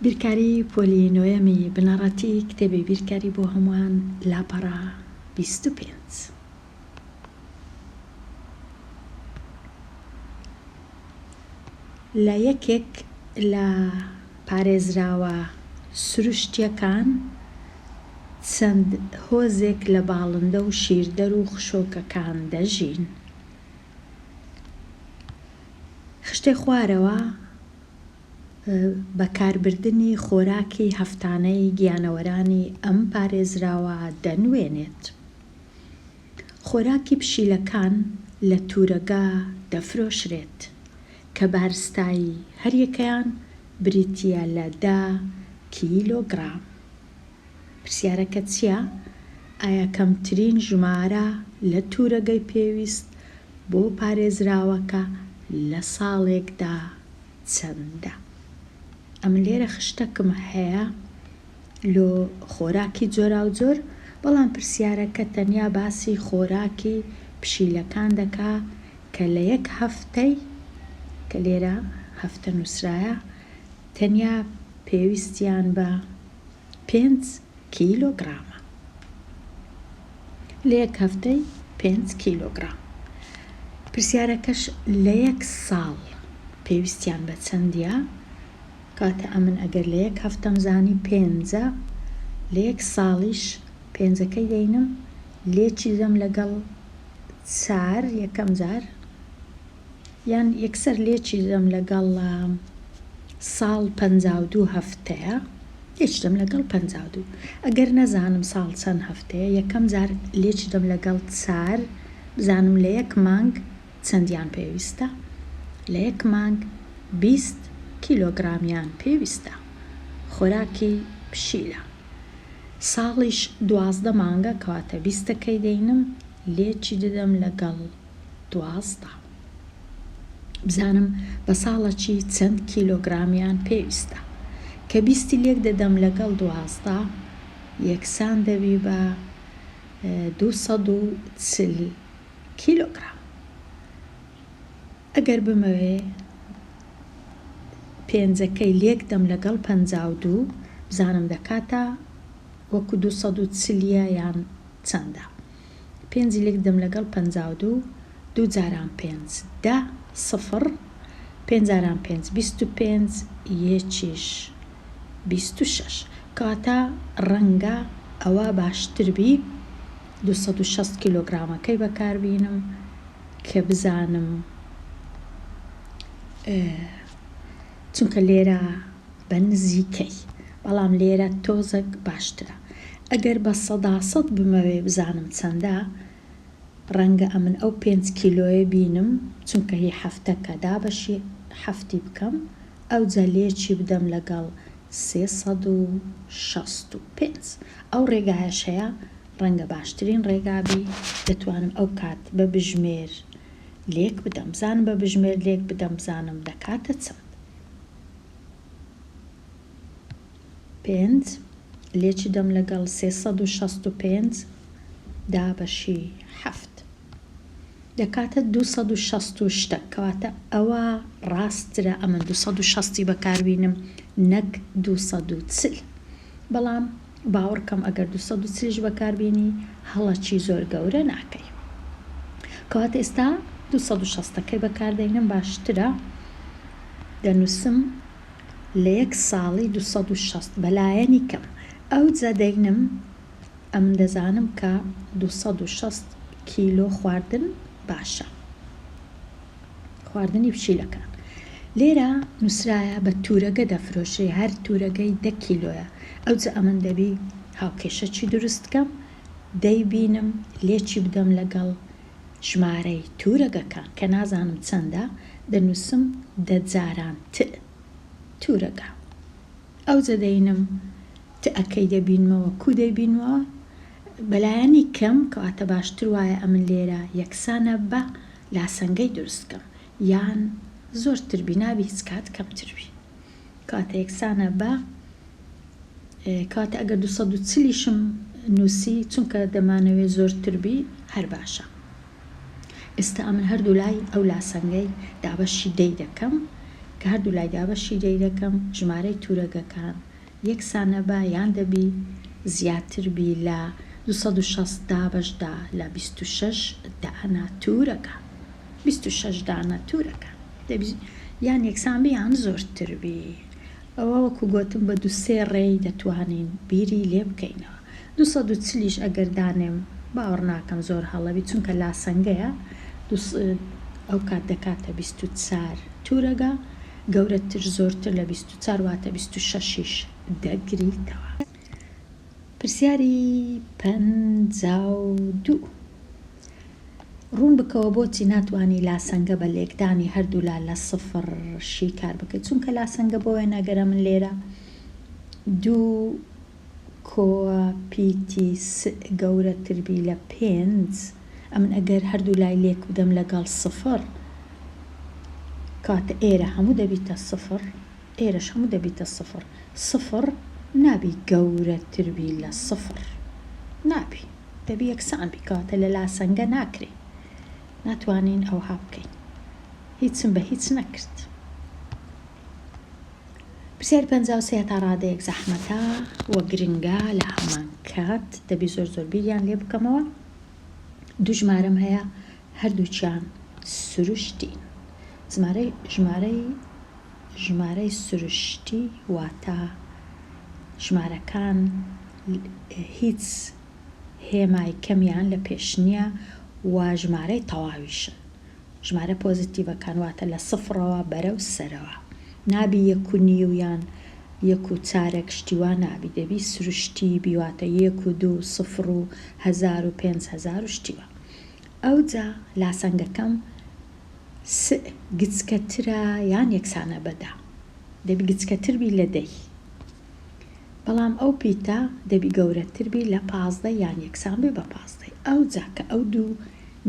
بیرکاری پۆلی نۆیەمی بنەڕەتی کتێبی بیرکاری بۆ هەمووان لاپەڕە 25. لە یەکێک لە پارێزراوە سروشتییەکان چەند هۆزێک لە باڵندە و شیردەر و خشۆکەکان دەژین. خشتەی خوارەوە بەکاربردنی خۆراکی هەفتانەی گیانەوەرانی ئەم پارێزراوە دەنوێنێت. خۆراکی پشیلەکان لە تورەگا دەفرۆشرێت، کە بارستایی هەریەکەیان بریتییە لە دە کیلۆگرام. پرسیارەکە چییە؟ ئایا کەمترین ژمارە لە تورەگەی پێویست بۆ پارێزراوەکە لە ساڵێکدا چەندە؟ ئەمن لێرە خشتەکم هەیە لۆ خۆراکی جۆراوجۆر، بەڵام پرسیارەکە تەنیا باسی خۆراکی پشیلەکان دەکا کە لە یەک هەفتەی، کە لێرە هەفتە نووسرایە، تەنیا پێویستیان بە پێنج کیلۆگرامە. لە یەک هەفتەی پێنج کیلۆگرام. پرسیارەکەش لە یەک ساڵ پێویستیان بە چەندیە؟ کاتە ئەمن ئەگەر لە یەک هەفتەم زانی پێنجە لە یەک ساڵیش پێنجەکەی دەینم لێکی دەم لەگەڵ چار یەکەم جار یان یەکسەر لێکی دەم لەگەڵ ساڵ 52 هەفتەیە لێکی دەم لەگەڵ 52 ئەگەر نەزانم ساڵ چەند هەفتەیە یەکەم جار لێکی دەم لەگەڵ چار بزانم لە یەک مانگ چەندیان پێویستە؟ لە یەک مانگ 20 کیلۆگرامیان پێویستە. خۆراکی پشیلە. ساڵیش 12 مانگە کەواتە بیستەکەی دەینم لێکی دەدەم لەگەڵ 12. بزانم بە ساڵەکی چەند کیلۆگرامیان پێویستە. کە بیستی لێک دەدەم لەگەڵ 12 یەکسان دەبی بە 240 کیلۆگرام. ئەگەر بمەوێ پێنجەکەی لێک دەم لەگەڵ 52 بزانم دەکاتە وەکو 240 یان چەندە. پێنجی لێک دەم لەگەڵ 52 دوو جاران پێنج دە سفر پێنج جاران پێنج 25 یەکیش 26 کەواتە ڕەنگە ئەوە باشتر بی 260 کیلۆگرامەکەی بەکاربینم کە بزانم چونکە لێرە بە نزیکەی بەڵام لێرە تۆزەک باشترە ئەگەر بە سەدا سەد بمەوێ بزانم چەندە ڕەنگە ئەمن ئەو پێنج کیلۆیە بینم چونکە هی هەفتەکە دابەشی هەفتی بکەم ئەوجا لێکی بدەم لەگەڵ 365 ئەو ڕێگایەش هەیە ڕەنگە باشترین ڕێگا بی دەتوانم ئەو کات بە بژمێر لێک بدەم بزانم بە بژمێر لێک بدەم بزانم دەکاتە چەند پێنج لێکی دەم لەگەڵ 365 دابەشی حەفت دەکاتە 260 و شتەک کەواتە ئەوە ڕاستترە ئەمن 260 بەکاربینم نەک 240 بەڵام باوەڕکەم ئەگەر 240 بەکاربینی هەڵەکی زۆر گەورە ناکەی. کەواتە ئێستا 260ەکەی بەکاردەینم باشترە دەنووسم لە یەک ساڵی 260 بەلایەنی کەم ئەوجا دەینم ئەم دەزانم کە 260 کیلۆ خواردن باشە خواردنی پشیلەکان لێرە نووسرایە بە تورەگە دەفرۆشرێ هەر تورەگەی دە کیلۆیە ئەوجا ئەمن دەبی هاوکێشەکی دروست کەم دەیبینم لێکی بدەم لەگەڵ ژمارەی تورەگەکان کە نازانم چەندە دەنووسم دە جاران ت تورەگە ئەوجا دەینم تئەکەی دەبینمەوە کو دەیبینمەوە بەلایەنی کەم کەواتە باشتر وایە ئەمن لێرە یەکسانە بە لاسەنگەی دروست کەم یان زۆرتر بی نابی هیچ کات کەمتر بی کەواتە یەکسانە بە کەواتە ئەگەر 240یشم نووسی چونکە دەمانەوێت زۆرتر بی هەر باشە ئێستا ئەمن هەردوو لای ئەو لاسەنگەی دابەشی دەی دەکەم. کە هەردوو لای دابەشی دەی دەکەم ژمارەی تورەگەکان یەکسانە بە یان دەبی زیاتر بی لە 260 دابەش دا لە 26 دانە تورەگە. 26 دانە تورەگە دەبی یان یەکسان بی یان زۆرتر بی. ئەوە وەکو گۆتم بە دوو سێ ڕێی دەتوانین بیری لێ بکەینەوە. 240 یش ئەگەر دانێم باوەڕ ناکەم زۆر هەڵە بی چونکە لاسەنگەیە دوو ئەو کات دەکاتە 24 تورەگە گەورەتر زۆرتر لە 24 واتە 26 یش دەگریتەوە. پرسیاری 52. ڕوون بکەوە بۆچی ناتوانی لاسەنگە بە لێکدانی هەردوولا لە سفڕ شیکار بکەیت چونکە لاسەنگە بۆ وێنە گەر ئەمن لێرە دوو کۆ پیتی س گەورەتر بی لە پێنج ئەمن ئەگەر هەردوو لای لێک بدەم لەگەڵ سفڕ کەواتە ئێرە هەموو دەبیتە سفڕ ئێرەش هەموو دەبیتە سفڕ سفڕ نابی گەورەتر بی لە سفڕ نابی دەبی یەکسان بی کەواتە لە لاسەنگە ناکرێ ناتوانین ئەوها بکەین هیچم بە هیچ نەکرد. پرسیاری 53 هەتا ڕادەیەک زەحمەتە و گرنگە لە هەمان کات دەبی زۆر زۆر بیریان لێ بکەمەوە. دوو ژمارەم هەیە هەردووکیان سروشتین. ژمارەی ژمارەی ژمارەی سروشتی واتە ژمارەکان هیچ هێمای کەمیان لە پێش نییە و ژمارەی تەواویشن. ژمارە پۆزیتیڤەکان واتە لە سفڕەوە بەرەو سەرەوە. نابی یەک و نیو یان یەک و چارەک شتی وا نابی دەبی سروشتی بی واتە یەک و دوو سفڕ و هەزار و 5000 و شتی وا. ئەوجا لاسەنگەکەم س گچکەترە یان یەکسانە بە دە. دەبی گچکەتر بی لە دەی. بەڵام ئەو پیتە دەبی گەورەتر بی لە 15 یان یەکسان بی بە پازدەی. ئەوجا کە ئەو دوو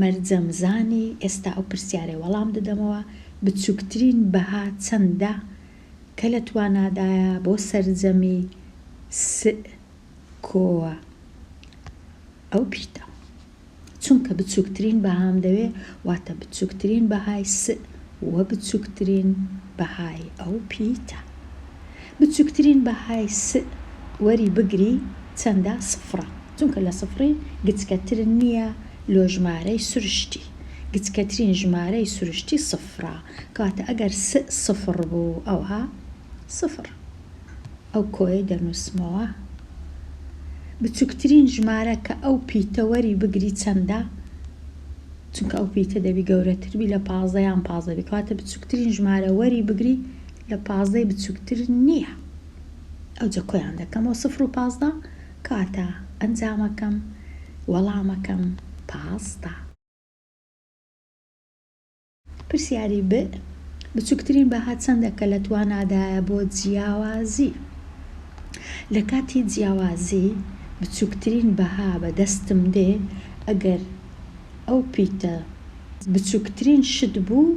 مەرجەم زانی ئێستا ئەو پرسیارەی وەڵام دەدەمەوە بچووکترین بەها چەندە کە لە توانادایە بۆ سەرجەمی س کۆ ئەو پیتە. چونکە بچووکترین بەهام دەوێ واتە بچووکترین بەهای س و بچووکترین بەهای ئەو پیتە. بچووکترین بەهای س وەری بگری چەندە؟ سفرە. چونکە لە سفری گچکەتر نییە لۆ ژمارەی سروشتی. گچکەترین ژمارەی سروشتی سفرە. کەواتە ئەگەر س سفر بوو ئەوها سفر. ئەو کۆیەی دەنووسمەوە. بچووکترین ژمارە کە ئەو پیتە وەری بگری چەندە؟ چونکە ئەو پیتە دەبی گەورەتر بی لە 15 یان 15 بی. کەواتە بچووکترین ژمارە وەری بگری لە پازدەی بچووکتر نییە. ئەوجا کۆیان دەکەمەوە سفر و 15 کەواتە ئەنجامەکەم وەڵامەکەم 15. پرسیاری ب، بچووکترین بەها چەندە کە لە توانادایە بۆ جیاوازی؟ لە کاتی جیاوازی بچووکترین بەها بە دەستم دێ ئەگەر ئەو پیتە بچووکترین شت بوو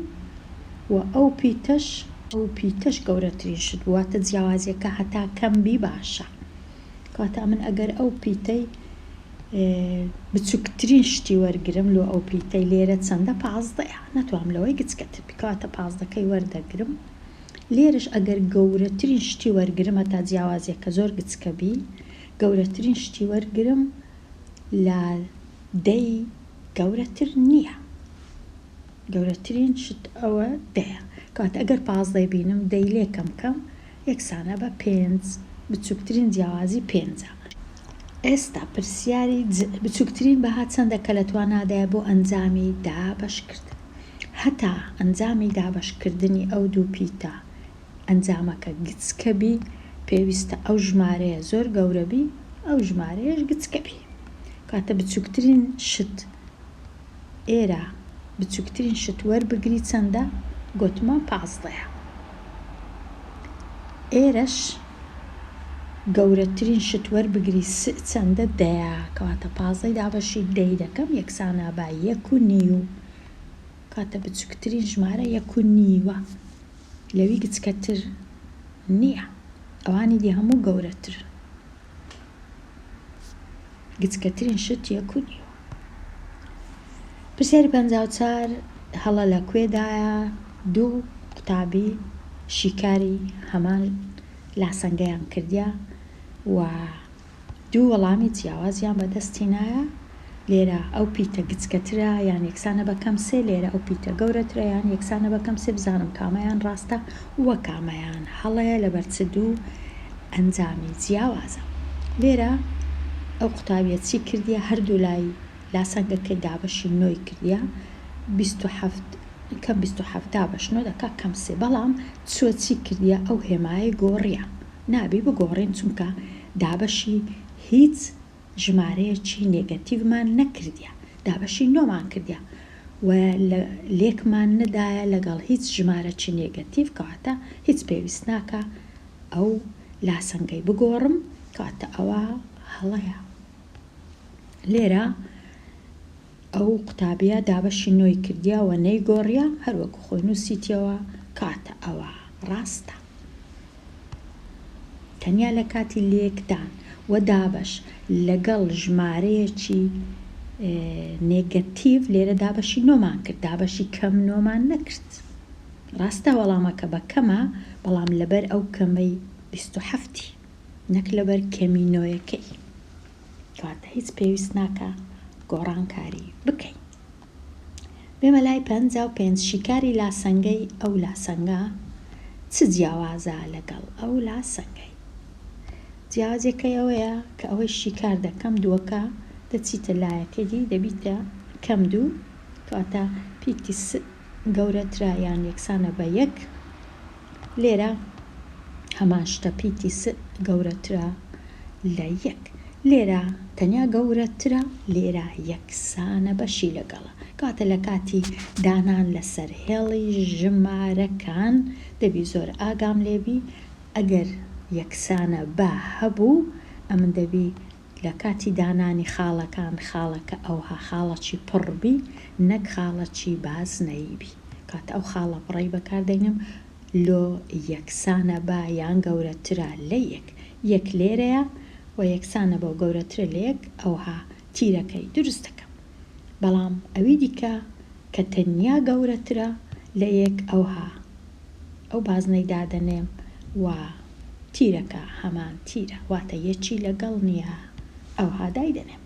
و ئەو پیتەش ئەو پیتەش گەورەترین شت بوو واتە جیاوازیەکە هەتا کەم بی باشە. کەواتە ئەمن ئەگەر ئەو پیتەی بچووکترین شتی وەرگرم لۆ ئەو پیتەی لێرە چەندە پازدەیە نەتوانم لەوەی گچکەتر بی کەواتە پازدەکەی وەردەگرم لێرەش ئەگەر گەورەترین شتی وەرگرم هەتا جیاوازیەکە زۆر گچکە بی گەورەترین شتی وەرگرم لە دەی گەورەتر نییە گەورەترین شت ئەوە دەیە کەواتە ئەگەر پازدەی بینم دەی لێ کەم کەم یەکسانە بە پێنج بچووکترین جیاوازی پێنجە. ئێستا پرسیاری ج، بچووکترین بەها چەندە کە لە توانادایە بۆ ئەنجامی دابەشکردن؟ هەتا ئەنجامی دابەشکردنی ئەو دوو پیتە ئەنجامەکە گچکە بی پێویستە ئەو ژمارەیە زۆر گەورە بی ئەو ژمارەیەش گچکە بی. کەواتە بچووکترین شت ئێرە بچووکترین شت وەربگری چەندە؟ گۆتمان پازدەیە. ئێرەش گەورەترین شت وەربگری س چەندە؟ دەیە. کەواتە پازدەی دابەشی دەی دەکەم یەکسانە بە یەک و نیو. کەواتە بچووکترین ژمارە یەک و نیوە. لەوی گچکەتر نییە. ئەوانی دی هەموو گەورەترن. گچکەترین شت یەک و نیوە. پرسیاری 54 هەڵە لە کوێدایە؟ دوو قوتابی. شیکاری هەمان لاسەنگەیان کردیە و دوو وەڵامی جیاوازیان بەدەست هینایە، لێرە ئەو پیتە گچکەترە یان یەکسانە بە کەم سێ، لێرە ئەو پیتە گەورەترە یان یەکسانە بە کەم سێ، بزانم کامەیان ڕاستە و کامەیان هەڵەیە لەبەر چ دوو ئەنجامی جیاوازە. لێرە ئەو قوتابیە چی کردیە هەردوو لای لاسەنگەکەی دابەشی نۆی کردیە 27 کەم 27 دابەش نۆ دەکا کەم سێ بەڵام چوە چی کردیە ئەو هێمایەی گۆڕیە نابی بگۆڕین چونکە دابەشی هیچ ژمارەیەکی نێگەتیڤمان نەکردیە دابەشی نۆمان کردیە و لە لێکمان نەدایە لەگەڵ هیچ ژمارەکی نێگەتیڤ کەواتە هیچ پێویست ناکا ئەو لاسەنگەی بگۆڕم کەواتە ئەوە هەڵەیە لێرە ئەو قوتابیە دابەشی نۆی کردیە و نەیگۆڕیە هەر وەکو خۆی نوسیتیەوە کەواتە ئەوە ڕاستە. تەنیا لە کاتی لێکدان و دابەش لەگەڵ ژمارەیەکی نێگەتیڤ لێرە دابەشی نۆمان کرد دابەشی کەم نۆمان نەکرد. ڕاستە وەڵامەکە بە کەمە بەڵام لەبەر ئەو کەمەی 27 ی نەک لەبەر کەمی نۆیەکەی. کەواتە هیچ پێویست ناکا گۆڕانکاری بکەین. بێمە لای 55 شیکاری لاسەنگەی ئەو لاسەنگە چ جیاوازە لەگەڵ ئەو لاسەنگەی؟ جیاوازیەکەی ئەوەیە کە ئەوەی شیکار دەکەم دووەکە دەچیتە لایەکەی دی دەبیتە کەم دوو کەواتە پیتی س گەورەترە یان یەکسانە بە یەک لێرە هەمان شتە پیتی س گەورەترە لە یەک لێرە تەنیا گەورەترە لێرە یەکسانە بەشی لەگەڵە کەواتە لە کاتی دانان لەسەر هێڵی ژمارەکان دەبی زۆر ئاگام لێبی ئەگەر یەکسانە بە هەبوو ئەمن دەبی لە کاتی دانانی خاڵەکان خاڵەکە ئەوها خاڵەکی پڕ بی نەک خاڵەکی بازنەیی بی کەواتە ئەو خاڵە پڕەی بەکار دەینم لۆ یەکسانە بە یان گەورەترە لە یەک، یەک لێرەیە و یەکسانە بەو گەورەترە لە یەک ئەوها تیرەکەی دروست دەکەم بەڵام ئەوی دیکە کە تەنیا گەورەترە لە یەک ئەوها ئەو بازنەی دادەنێم و تیرەکە هەمان تیرە واتە یەکی لەگەڵ نییە ئەوها دایدەنێم.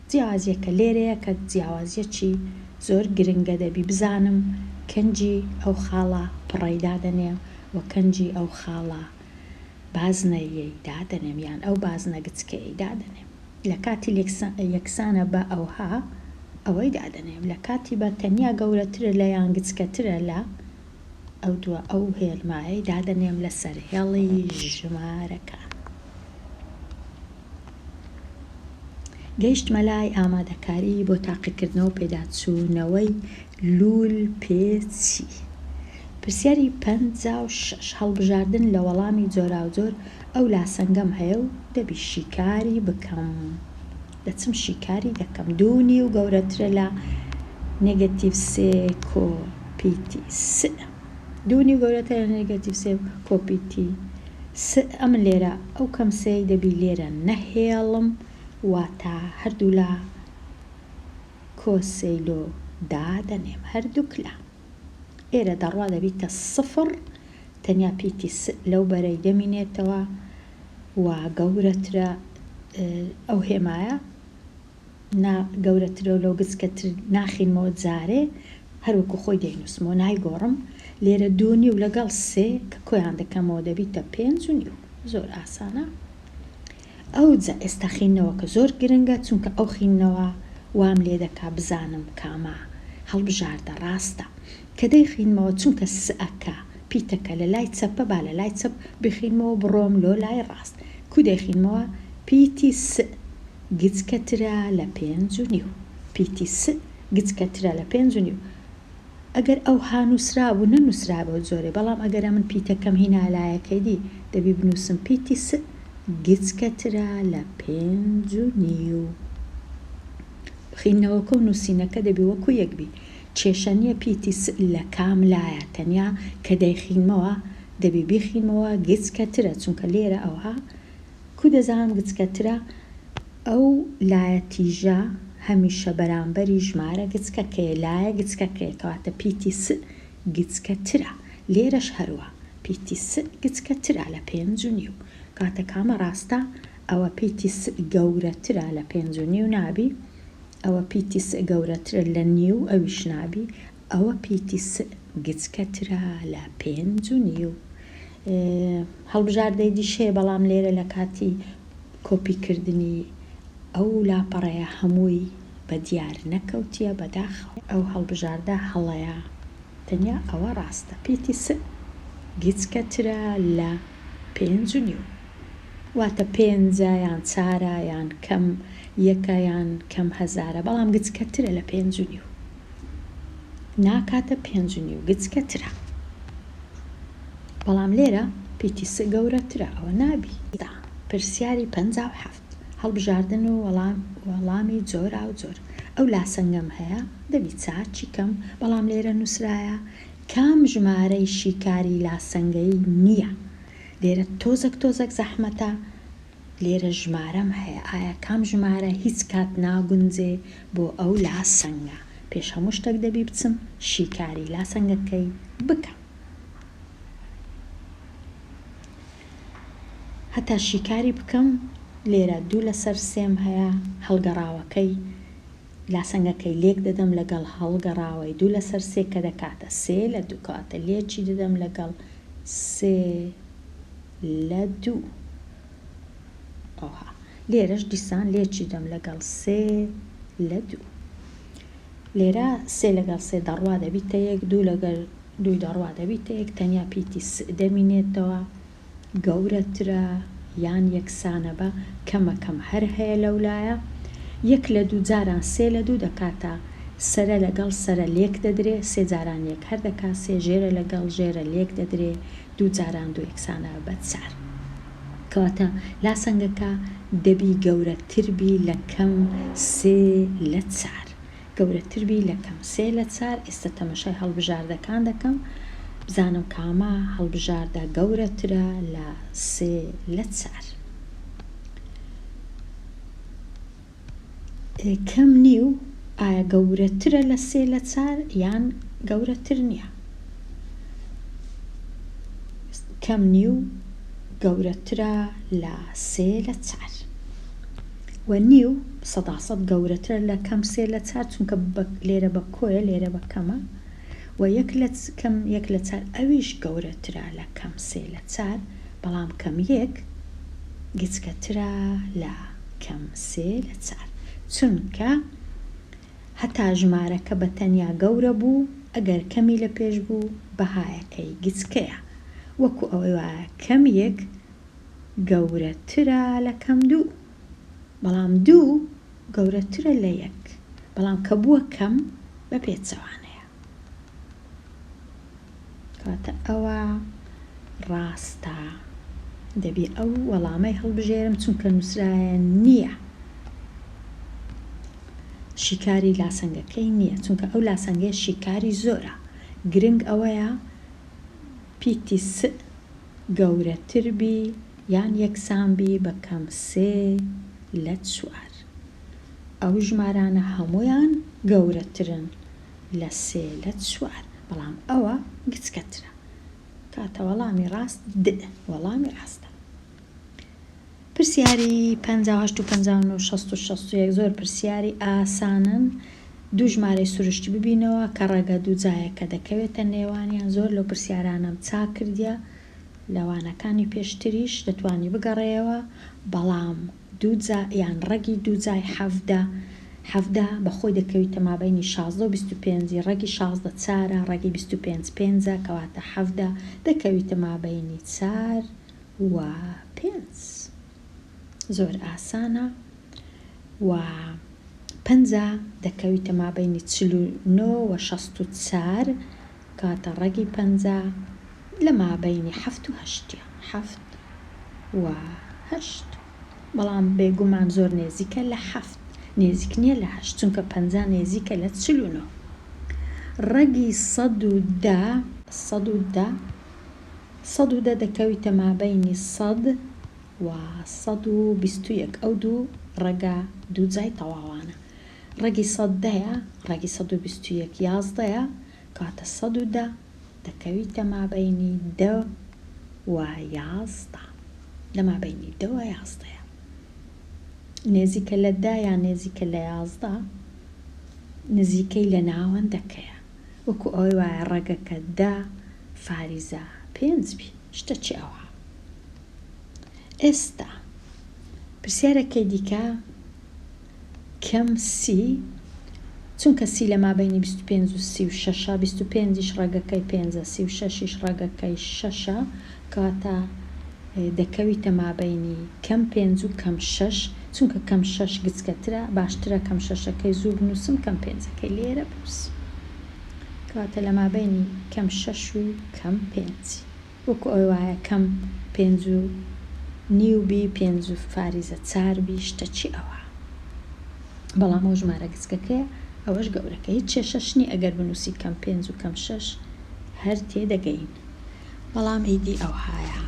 جیاوازیەکە لێرەیە کە جیاوازیەکی زۆر گرنگە دەبی بزانم کەنجی ئەو خاڵە پڕەی دادەنێم و کەنجی ئەو خاڵە بازنەییەی دادەنێم یان ئەو بازنە گچکەیەی دادەنێم لە کاتی یەکسانە بە ئەوها ئەوەی دادەنێم لە کاتی بە تەنیا گەورەترە لە یان گچکەترە لە ئەو دووە ئەو هێلمایەی دادەنێم لەسەر هێڵی ژمارەکان. گەیشتمە لای ئامادەکاری بۆ تاقیکردنەوە و پێداچوونەوەی لوول پێچی. پرسیاری 56، هەڵبژاردن لە وەڵامی جۆراوجۆر ئەو لاسەنگەم هەیە و دەبی شیکاری بکەم. دەچم شیکاری دەکەم. دوو نیو گەورەترە لە نێگەتیڤ سێ کۆ پیتی س. دوو نیو گەورەترە لە نێگەتیڤ سێ کۆ پیتی س. ئەمن لێرە ئەو کەم سێی دەبی لێرە نەهێڵم واتە هەردوولا کۆ سێی لۆ دادەنێم هەردووک لا. ئێرە دەڕوا دەبیتە سفڕ تەنیا پیتی س لەو بەرەی دەمینێتەوە و گەورەترە ئەو هێمایە نا گەورەترە و لەو گچکەتر ناخینمەوە جارێ هەر وەکو خۆی دەینووسمەوە نایگۆڕم لێرە دوو نیو لەگەڵ سێ کە کۆیان دەکەمەوە دەبیتە پێنج و نیو زۆر ئاسانە ئەوجا ئێستا خیندنەوەکە زۆر گرنگە چونکە ئەو خیندنەوە وام لێ دەکا بزانم کامە هەڵبژاردە ڕاستە کە دەیخیندمەوە چونکە سئەکە پیتەکە لە لای چەپە با لە لای چەپ بخیندمەوە بڕۆم لۆ لای ڕاست کو دەیخیندمەوە پیتی س گچکەترە لە پێنج و نیو پیتی س گچکەترە لە پێنج و نیو ئەگەر ئەوها نووسرابوو نەنووسرا بەو جۆرەی بەڵام ئەگەر ئەمن پیتەکەم هینا لایەکەی دی دەبی بنووسم پیتی س گچکەترە لە پێنج و نیو. خیندنەوەکە و نووسینەکە دەبی وەکوو یەک بی کێشە نییە پیتی س لە کام لایە تەنیا کە دەیخینمەوە دەبی بیخینمەوە گچکەترە چونکە لێرە ئەوها کو دەزانم گچکەترە ئەو لایە تیژە هەمیشە بەرامبەری ژمارە گچکەکەیە لایە گچکەکەیە کەواتە پیتی س گچکەترە لێرەش هەروا. پیتی س گچکەترە لە پێنج و نیو. کاتە کامە ڕاستە؟ ئەوە پیتی س گەورەترە لە پێنج و نیو نابی. ئەوە پیتی س گەورەترە لە نیو ئەویش نابی. ئەوە پیتی س گچکەترە لە پێنج و نیو. هەڵبژاردەی دیش هەیە بەڵام لێرە لە کاتی کۆپی کردنی ئەو لاپەڕەیە هەمووی بە دیار نەکەوتیە بەداخەوە. ئەو هەڵبژاردە هەڵەیە تەنیا ئەوە ڕاستە پیتی س گچکەترە لە پێنج و نیو واتە پێنجە یان چارە یان کەم یەکە یان کەم هەزارە بەڵام گچکەترە لە پێنج و نیو ناکاتە پێنج و نیو گچکەترە بەڵام لێرە پیتی س گەورەترە ئەوە نابی. پرسیاری 57 هەڵبژاردن و وەڵامی جۆراوجۆر ئەو لاسەنگەم هەیە دەبی چاکی کەم بەڵام لێرە نوسرایە کام ژمارەی شیکاری لاسەنگەی نییە لێرە تۆزەک تۆزەک زەحمەتە لێرە ژمارەم هەیە ئایا کام ژمارە هیچ کات ناگونجێ بۆ ئەو لاسەنگە پێش هەموو شتەک دەبی بچم شیکاری لاسەنگەکەی بکەم. هەتا شیکاری بکەم لێرە دوو لەسەر سێم هەیە هەڵگەڕاوەکەی لاسەنگەکەی لێک دەدەم لەگەڵ هەڵگەڕاوەی دوو لەسەر سێ کە دەکاتە سێ لە دوو کەواتە لێکی دەدەم لەگەڵ سێ لە دوو ئەوها لێرەش دیسان لێکی دەم لەگەڵ سێ لە دوو لێرە سێ لەگەڵ سێ دەڕوا دەبیتە یەک دوو لەگەل دووی دەڕوا دەبیتە یەک تەنیا پیتی س دەمینێتەوە گەورەترە یان یەکسانە بە کەمە کەم هەر هەیە لەولایە یەک لە دوو جاران سێ لە دوو دەکاتە سەرە لەگەڵ سەرە لێک دەدرێ سێ جاران یەک هەر دەکا سێ ژێرە لەگەڵ ژێرە لێک دەدرێ دوو جاران دوو یەکسانە بە چار کەواتە لاسەنگەکە دەبی گەورەتر بی لە کەم سێ لە چار. گەورەتر بی لە کەم سێ لە چار ئێستا تەمەشای هەڵبژاردەکان دەکەم بزانم کامە هەڵبژاردە گەورەترە لە سێ لە چار. کەم نیو ئایا گەورەترە لە سێ لە چار یان گەورەتر نییە؟ کەم نیو گەورەترە لە سێ لە چار. وە نیو سەدا سەد گەورەترە لە کەم سێ لە چار چونکە بە لێرە بە کۆیە لێرە بە کەمە وە یەک لە کەم یەک لە چار ئەویش گەورەترە لە کەم سێ لە چار بەڵام کەم یەک گچکەترە لە کەم سێ لە چار چونکە هەتا ژمارەکە بە تەنیا گەورە بوو ئەگەر کەمی لە پێش بوو بەهایەکەی گچکەیە وەکو ئەوەی وایە کەم یەک گەورەترە لە کەم دوو بەڵام دوو گەورەترە لە یەک بەڵام کە بووە کەم بە پێچەوانەیە کەواتە ئەوە ڕاستە دەبی ئەو وەڵامەی هەڵبژێرم چونکە نووسرایە نییە شیکاری لاسەنگەکەی نییە چونکە ئەو لاسەنگەیە شیکاری زۆرە گرنگ ئەوەیە پیتی س گەورەتر بی یان یەکسان بی بە کەم سێ لە چوار. ئەو ژمارانە هەموویان گەورەترن لە سێ لە چوار بەڵام ئەوە گچکەترە. کاتە وەڵامی ڕاست د وەڵامی ڕاستە. پرسیاری 58 و 59 و 60 و 61 زۆر پرسیاری ئاسانن. دوو ژمارەی سروشتی ببینەوە کە ڕەگە دووجایەکە دەکەوێتە نێوانیان زۆر لەو پرسیارانەم چاک کردیە لە وانەکانی پێشتریش دەتوانی بگەڕێیەوە بەڵام دووجا یان ڕەگی دووجای 17 17 بە خۆی دەکەویتە مابەینی 16 و 25 ی ڕەگی 16 چارە ڕەگی 25 پێنجە کەواتە 17 دەکەویتە مابەینی چار و پێنج زۆر ئاسانە و 50 دەکەویتە مابەینی 49 و 64 کاتە ڕەگی 50 لە مابەینی حەفت و هەشتە حەفت و هەشت بەڵام بێگومان زۆر نێزیکە لە حەفت نێزیک نییە لە هەشت چونکە 50 نێزیکە لە 49 ڕەگی 110 110 110 دەکەویتە مابەینی سەد و 121 ئەو دوو ڕەگە دوو جای تەواوانە ڕەگی سەد دەیە ڕەگی 121 یازدەیە کاتە 110 دەکەویتە مابەینی دە. و 11 لە مابەینی دە و یازدەیە. نێزیکە لە دە یان نێزیکە لە 11 نزیکەی لە ناوەندەکەیە. وەکو ئەوەی وایە ڕەگەکە دە فاریزە پێنج بی شتەکی ئەوها. ئێستا پرسیارەکەی دیکە کەم سی چونکە سی لە مابەینی 25 و 36ە 25 یش ڕەگەکەی پێنجە 36 یش ڕەگەکەی شەشە کەواتە دەکەویتە مابەینی کەم پێنج و کەم شەش چونکە کەم شەش گچکەترە باشترە کەم شەشەکەی زوو بنووسم کەم پێنجەکەی لێرە بنووسم کەواتە لە مابەینی کەم شەش و کەم پێنج وەکو ئەوەی وایە کەم پێنج و نیو بی پێنج و فاریزە چار بی شتەکی ئەوها بەڵام ئەو ژمارە گچکەکەیە ئەوەش گەورەکە هیچ کێشەش نی ئەگەر بنووسی کەم پێنج و کەم شەش هەر تێدەگەین بەڵام ئیدی ئەوهایە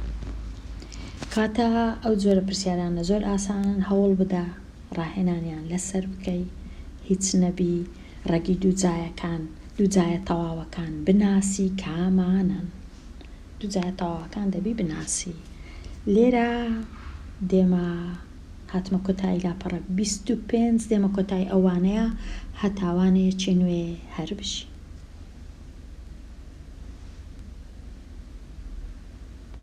کاتە ئەو جۆرە پرسیارانە زۆر ئاسانن هەوڵ بدە ڕاهێنانیان لەسەر بکەی هیچ نەبی ڕەگی دووجایەکان دووجایە تەواوەکان بناسی کامانەن دووجایە تەواوەکان دەبی بناسی لێرە دێمە هاتمە کۆتایی لاپەڕە 25 دێمە کۆتایی ئەو وانەیە هەتا وانەیەکی نوێ هەر بژی.